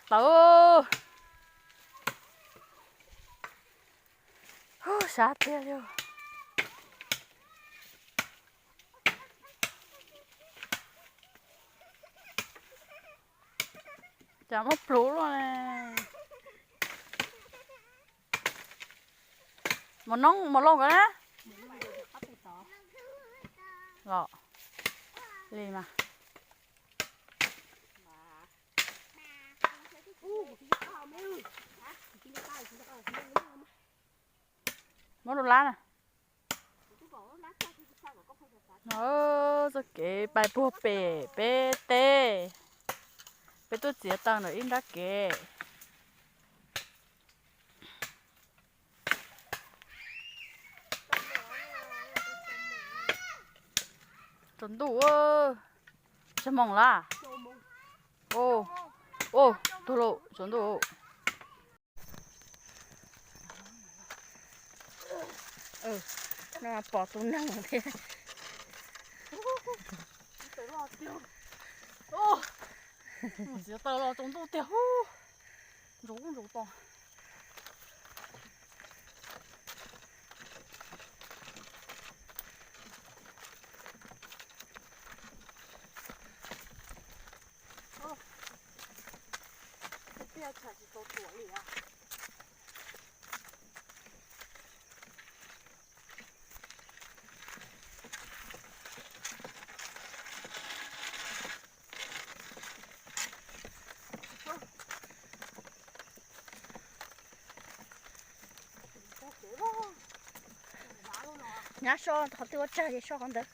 Tau. Hu, sab tiag li. Cas muab pluv luaj ne. Mos noob mos lauj ko na. Los li mas. Muab lub lab na. Txoj kev pais puag pem peb teb, peb tuaj txiav taws ntawm ib nrab kev. Tsaus ntuj, tsaus moos lawm. Tuag lauj, tsaus ntuj. No pom tus neeg thiab. Mus txiav taws los tsaus ntuj tiag, ntsaus ntsaus to. Tiaj tshais tsis tau tuam li as. Nyab so qhov twg ua tsag ces so qhov ntawd.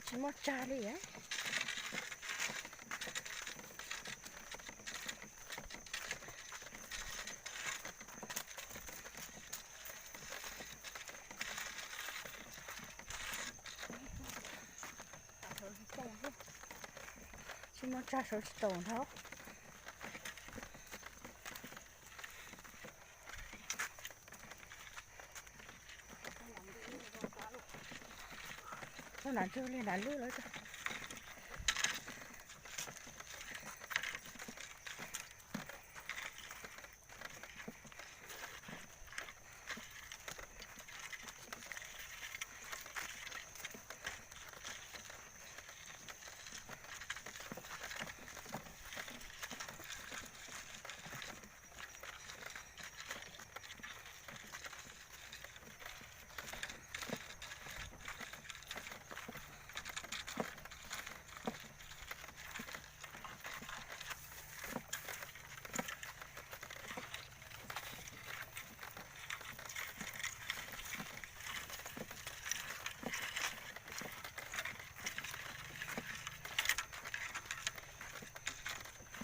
Tsis muaj tsag li. Tsis muaj tsag sawv tsis taus nrho. Tau nram ntsug li nram lwj lawm.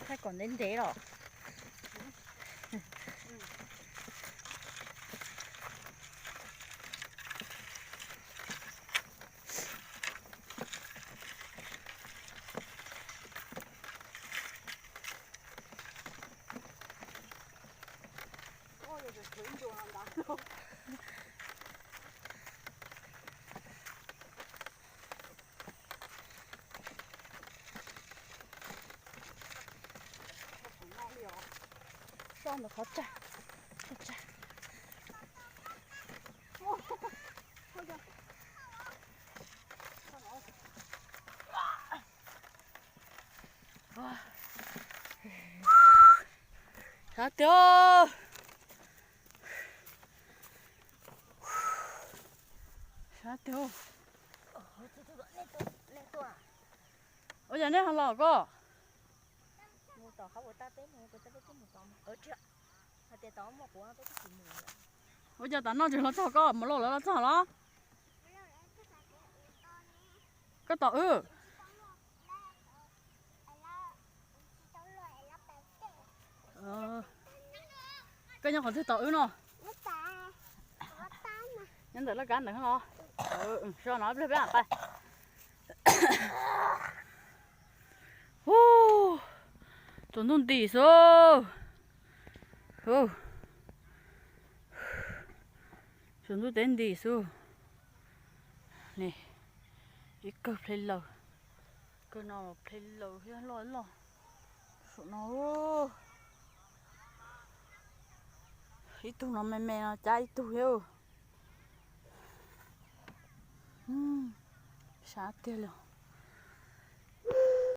Thaij kom ntev ntev los. So ntawm qhov tsag, tsag. Sab tiag, sab tiag. Ua cas nej ho los koj? Ua cas tam no tsis los txog koj, mus lauj lawv los txog los? Koj tos wb. Koj nyob qhov twg tos wb no? Nyob ntawm laj kab ntawd no. So no pliag peb lam pais. Hu, tsaus ntuj nti xwb. Hu, tsaus ntuj teb nti xwb. Ib kawg plhe laws, kawg no plhe laws thiab loj loj. Saum no ib tug no me me no cab ib tug thiab. Sab tiag li.